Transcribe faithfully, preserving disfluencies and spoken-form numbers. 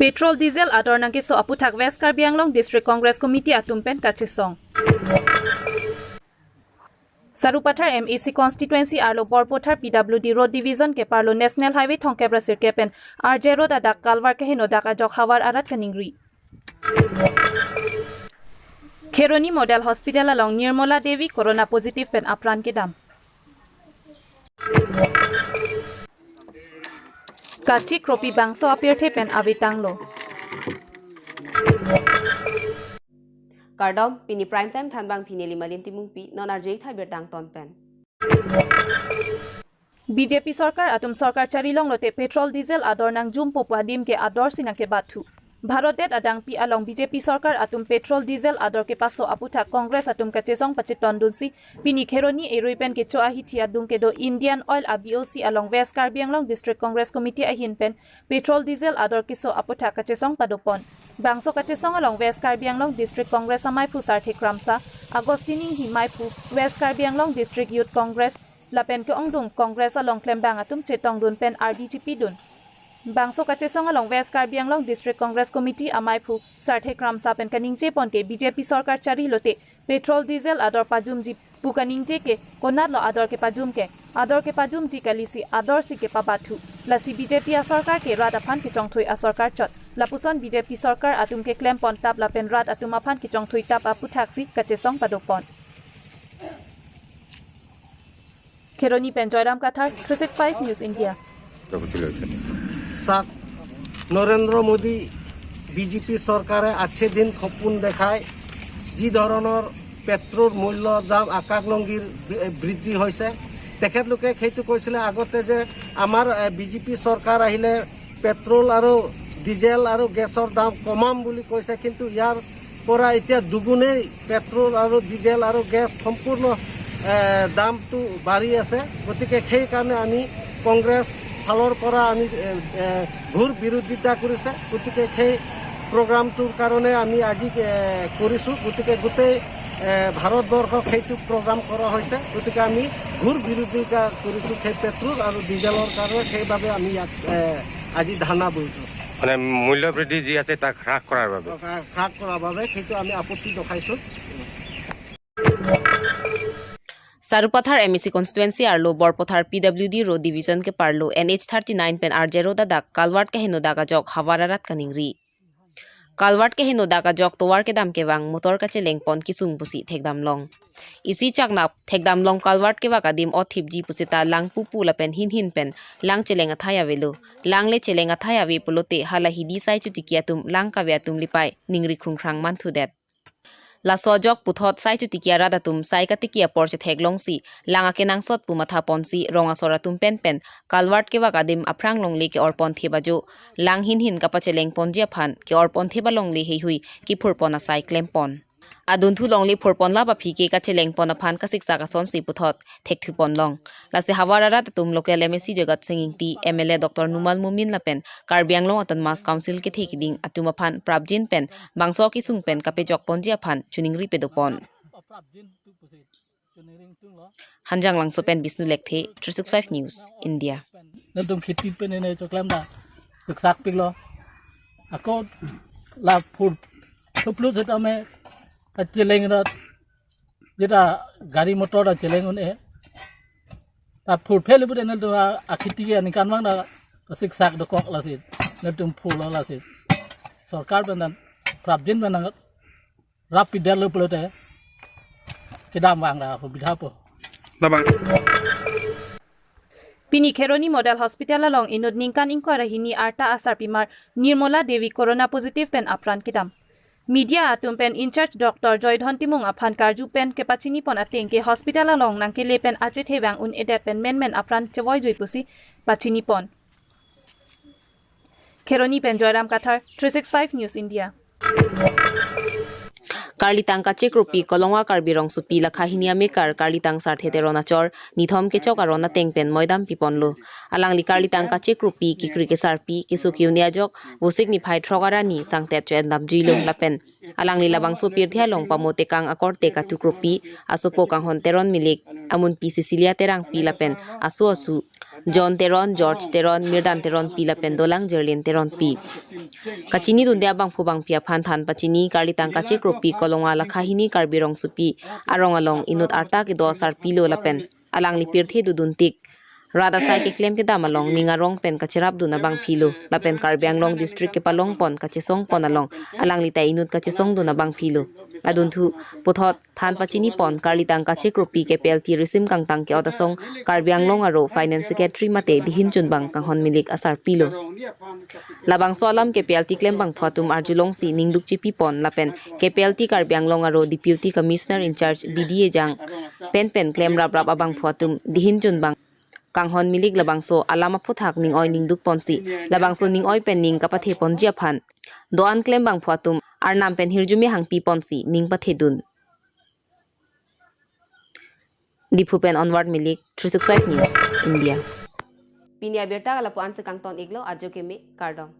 Petrol diesel ador nangkeso aputhak West Karbi Anglong District Congress Committee atum pen kachesong. Sarupathar M A C constituency arlo Borpathar P W D Road Division keparlo National Highway thomkep ra sirkep pen R J Road adak culvert keheno dak ajok havar arat kaningri. Kheroni Model Hospital along Nirmala Devi Corona positive pen apran kedam. Kachikropi bangso apirthe pen avetanglo. Kardom, pini Prime Time thanbang pini Limalin Timungpi, non arjuik tha birta angton pen. B J P sorkar atum sorkar charilong lote petrol diesel ador nangjumpo pu adim ke ador si nangkebathu. Bharat det adangpi along B J P sorkar atum petrol diesel ador kepaso aputhak Congress atum kachesong pachetondunsi pini Kheroni erui pen kecho ahithi adung kedo Indian Oil a B O C along West Karbi Anglong District Congress Committee ahin pen petrol diesel ador keso aputhak kachesong padopon. Bangso kachesong along West Karbi Anglong District Congress amaiphu Sarthe Kramsa, Augustine Inghi maiphu, West Karbi Anglong District Youth Congress lapen ke-ongdung Congress along klembang atum chetongdun pen ardi chipidun. Bangso kachesong along West Karbi Anglong District Congress Committee amaiphu Sarthe Kramsa pen kaningjepon ke B J P sorkar chari lote petrol diesel ador pajumji pu kaningje ke konatlo ador kepajum ke, ador kepajumji kalisi ador si kepabathu. Lasi B J P asorkar ke rat aphan kechongthui asorkar chot. Lapuson B J P sorkar atum keklempon tap lapen rat atum aphan kechongthui tap aputhaksi kachesong padopon. Kheroni pen Joyram Kathar, three six five News India. চাওক, নৰেন্দ্ৰ মোদী বিজেপি চৰকাৰে আঠে দিন সপোন দেখাই যি ধৰণৰ পেট্ৰল মূল্য দাম আকাশলংঘী বৃ-, বৃদ্ধি হৈছে, তেখেতলোকে সেইটো কৈছিলে আগতে যে আমাৰ, এ, বিজেপি চৰকাৰ আহিলে পেট্ৰল আৰু ডিজেল আৰু গেছৰ দাম কমাম বুলি কৈছে, কিন্তু ইয়াৰ পৰা এতিয়া দুগুণেই পেট্ৰল আৰু ডিজেল আৰু গেছ সম্পূৰ্ণ, এ, দামটো বাঢ়ি আছে। গতিকে সেইকাৰণে আমি কংগ্ৰেছ ফালৰ পৰা আমি, এ, এ, ঘোৰ বিৰোধিতা কৰিছে। গতিকে সেই প্ৰগ্ৰামটোৰ কাৰণে আমি আজি, এ, কৰিছোঁ। গতিকে গোটেই, এ, ভাৰতবৰ্ষক সেইটো প্ৰগ্ৰাম কৰা হৈছে। গতিকে আমি ঘোৰ বিৰোধিতা কৰিছোঁ সেই পেট্ৰল আৰু ডিজেলৰ কাৰণে। সেইবাবে আমি ইয়াত, এ, আজি ধৰ্ণা বহিছোঁ। মানে মূল্য বৃদ্ধি যি আছে তাক হ্ৰাস কৰাৰ বাবে। হ্ৰাস কৰাৰ বাবে সেইটো আমি আপত্তি দেখাইছোঁ। Sarupathar M A C constituency arlo Borpathar P W D Road Division keparlo N H thirty nine pen R J Road adak culvert keheno dak ajok havar arat kaningri. Culvert keheno dak ajok tovar kedam kevang motor kachelengpon kesung pusi thekdamlong. Isi chakna thekdamlong culvert kevak adim othipji pusita lang pupu lapen hinhin pen lang cheleng athai avelo. Lang le cheleng athai ave pulote hala hidi sai chotiki atum lang kave atum lipai ningri krungkrang manthudet. Laso ajok puthot sai chotiki arat atum sai katiki apor chetheklongsi lang akenangsot pu mathaponsi rong asor atum penpen culvert kevak adim aphrang longle ke-orpon theba jo lang hinhin kapachelengponji aphan ke-orpon theba longle heihui kiphurpon asai klempon. Adunthu longle phurpon lap aphi ke kachelengpon aphan kasiksak asonsi puthot thekthupon long. Lasi havar arat atum local M A C Jagat Sing Ingti, M L A Doctor Numal Momin lapen Karbi Anglong Autonomous Council kethe kiding atum aphan prapjin pen bangso kesung pen kapejokponji aphan choningri pedopon. Hanjanglangso pen Bisnu Lekthe, three six five News, India. Netum kheti pen ene choklem da siksak piklo. Ako la phur thuplu sitame kacheleng rat jeta gari motor da cheleng un-e. Ta phur phel ibu de netum a, akheti ke aningkan vang da siksak dokok lasi. Netum phurlo lasi. Sorkar pen dan prapjin pen nang rap pidel lo pulote kedam vang da hubidha po. Labang. Pini Kheroni Model Hospital along inut ningkan ingkoi ra hini arta asarpimar Nirmala Devi Corona positive pen apran kedam. Media atum pen in-charge Doctor Joydhon Timung aphan karju pen kepachinipon ateng ke hospital along nangkele pen achethe vang un-edet pen menmen apran chevoijui pusi pachinipon. Kheroni pen Joyram Kathar, three six five News India. Karlitang kachekropi Kolongwa Karbi Rongsopi lakha hini amekar Karlitang Sarthe Teron achor nithom kechok aron ateng pen moidam piponlo. Alangli Karlitang kachekropi kekri kesarpi keso ke-un-e ajok Vosik niphai throk arni sangtet cho-endamjuilo lapen alangli labangso pirthe along pamotekang akorte katu kropi, asopo Kanghon Teron Milik, amunpi Cecilia Terangpi lapen aso asu John Teron, George Teron, Mirdan Teronpi lapen Dolang Jerlin Teronpi. Kachini dunde abangphu bangphi aphan than pachini karlitang kachekropi Kolonga Lakhahini Karbi Rongsopi arong along inut arta kedo asarpi lo lapen alangli pirthe dodun tik. Rat asai keklem kedam along ning arong pen kacherap dun abangphi lo lapen Karbi Anglong District kepalong pon kachesong pon along alangli ta inut kachesong dun abangphi lo. Adunthu puthot than pachini pon karlitang kachekropi K P L T risim kangtang ke-ot asong Karbi Anglong aro Finance Secretary mate dihin chunbang Kanghon Milik asarpi lo. Labangso alam K P L T klembangphu atum arjulongsi ningduk chipi pon lapen K P L T Karbi Anglong aro Deputy Commissioner in charge B D A jang pen pen klem rap rap abangphu atum dihin chunbang Kanghon Milik labangso alam aphuthak ning-oi ningduk ponsi labangso ning-oi pen ning kapathe ponji aphan do-an klembangphu atum arnam pen hirjume hangpi ponsi ning pathe dun. Diphu pen Onward Milik, three six five News, India. Pini abirta lapu-an si kangton iklo, ajo keme, kardom.